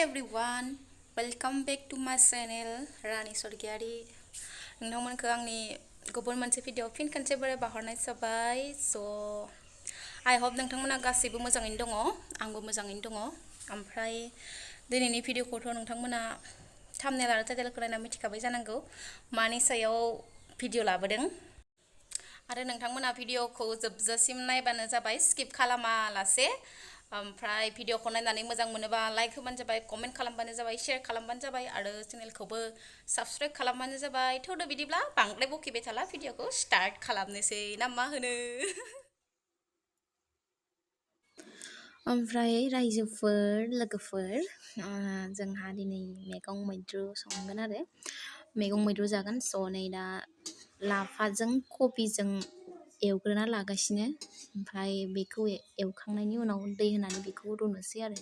everyone, welcome back to my channel Rani Swargiary. नोंथांमोनखौ आंनि गुबुन मोनसे भिडिअ फिन खनसे बाहरनाय जाबाय। So I hope नोंथांमोना गासैबो मोजाङैनो दङ, आंबो मोजाङैनो दङ। ओमफ्राय दिनैनि भिडिअखौथ' नोंथांमोना थाम्बनेल आरो टाइटेलखौ नायना मिथिखाबाय जानांगौ मानि सायाव भिडिअ लाबोदों। आरो नोंथांमोना भिडिअखौ जोबजासिम नायबानो जाबाय, स्किप खालामालासे। ओमफ्राय भिडिअखौ नायनानै मोजां मोनोबा लाइक होबानो जाबाय, कमेन्ट खालामबानो जाबाय, शेयार खालामबानो जाबाय आरो चेनेलखौबो साबस्क्राइब खालामबानो जाबाय। थौदो बिदिब्ला बांद्राय बकिबाय थाला, भिडिअखौ स्टार्ट खालामनोसै ना मा होनो? ओमफ्राय रायजोफोर लोगोफोर, जोंहा दिनै मैगं मैद्रु संगोन आरो मैगं मैद्रु जागोन। स' नै दा लाफाजों कबिजों एवग्रोना लागासिनो, ओमफ्राय बेखौ एवखांनायनि उनाव दै होनानै बेखौ रुनोसै आरो।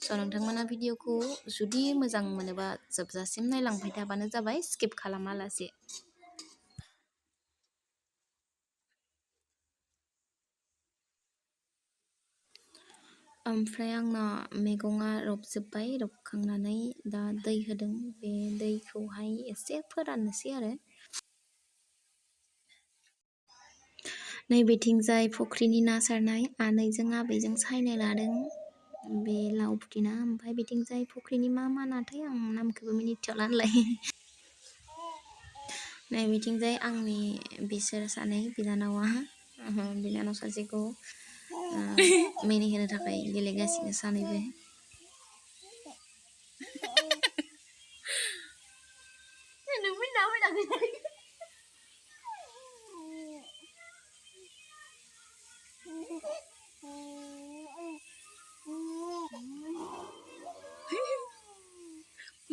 स' नोंथांमोना भिडिअखौ जुदि मोजां मोनोबा जोबजासिम नायलांबाय थाबानो जाबाय, स्किप खालामालासे। ओमफ्राय आंना मैगङा रबजोब्बाय, रबखांनानै दा दै होदों। बे दैखौहाय एसे फोराननोसै आरो। नैबेथिंजाय फुख्रिनि ना सारनाय आनैजों आबैजों सायनो लादों बे लाव फुथिना। ओमफ्राय बेथिंजाय फुख्रिनि मा नाथाय आं नामखौबो मिथिला नालाय। नैबेथिंजाय आंनि बिसोर सानै बिनानावा, बिनानाव सासेखौ मिनिहोनो थाखाय गेलेगासिनो सानैबो।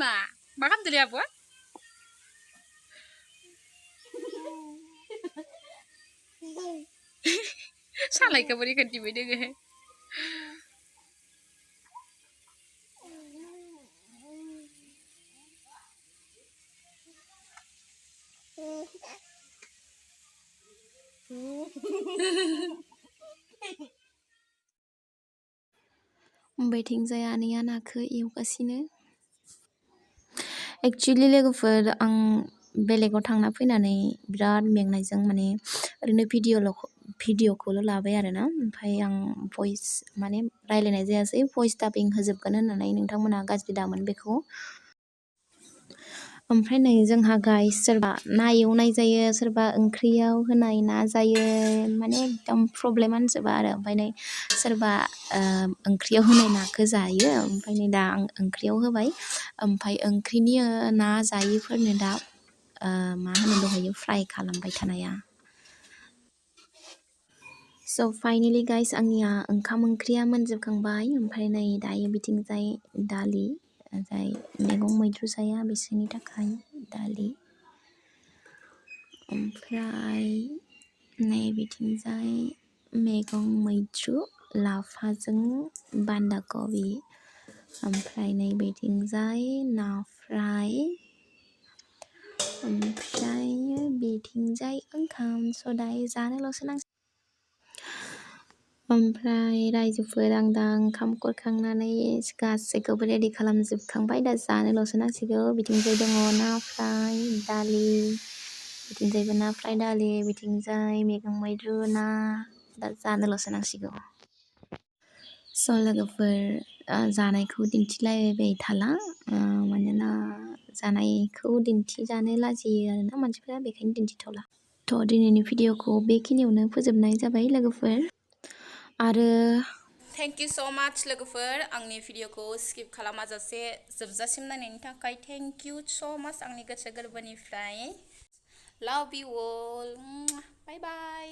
मा खालामदों आब'आ? सालायखौ बोरै खोन्थिबाय दोङो। बेथिंजाय आनैया नाखौ एवगासिनो। एक्चुअलि लोगोफोर, आं बेलेगाव थांना फैनानै बिराद मेंनायजों माने ओरैनो भिडिअखौल' लाबाय आरोना। ओमफ्राय आं भइस माने रायलायनाय जायासै, भइस डाबिं होजोबगोन होननानै नोंथांमोना गाज्रि दामोन बेखौ। ओमफ्राय नै जोंहा गाइस, सोरबा ना एवनाय जायो, सोरबा ओंख्रियाव होनाय ना जायो, माने एकदम प्रब्लेमानो जोबा आरो। ओमफ्राय नै सोरबा ओंख्रियाव होनाय नाखौ जायो, ओमफ्राय नै दा आं ओंख्रियाव होबाय। ओमफ्राय ओंख्रिनि ना जायैफोरनो दा मा होनो दहायो फ्राय खालामबाय थानाया। स' फाइनेलि गाइस, आंनिया ओंखाम ओंख्रिया मोनजोबखांबाय। ओमफ्राय नै दायो बिथिंजाय दालि, जाय मैगं मैद्रु जाया बिसोरनि थाखाय दालि। ओमफ्राय नै बिथिंजाय मैगं मैद्रु लाफाजों बान्दा कबि। ओमफ्राय नै बिथिंजाय ना फ्राय। ओमफ्राय बिथिंजाय ओंखाम। स' दायो जानोल'सो नांसिगोन। ओमफ्राय रायजोफोर, आं दा ओंखाम खुरखांनानै गासैखौबो रेडि खालामजोबखांबाय, दा जानोल'सो नांसिगौ। बिथिंजाय दङ ना फ्राय, दालि, बिथिंजायबो ना फ्राय दालि, बिथिंजाय मैगं मैद्रु ना, दा जानोल'सो नांसिगौ। स' लोगोफोर, जानायखौ दिन्थिलायबाय थाला, मानोना जानायखौ दिन्थिजानो लाजियो आरोना मानसिफोरा, बेखायनो दिन्थिथ'ला। थ' दिनैनि भिडिअखौ बेखिनियावनो फोजोबनाय जाबाय लोगोफोर। आरो थेंक इउ स' माच लोगोफोर, आंनि भिडिअखौ स्किप खालामाजासे जोबजासिम नायनायनि थाखाय थेंक इउ स' माच आंनि गोसो गोरबोनिफ्राय। लाभ इउ अल, बाय बाय।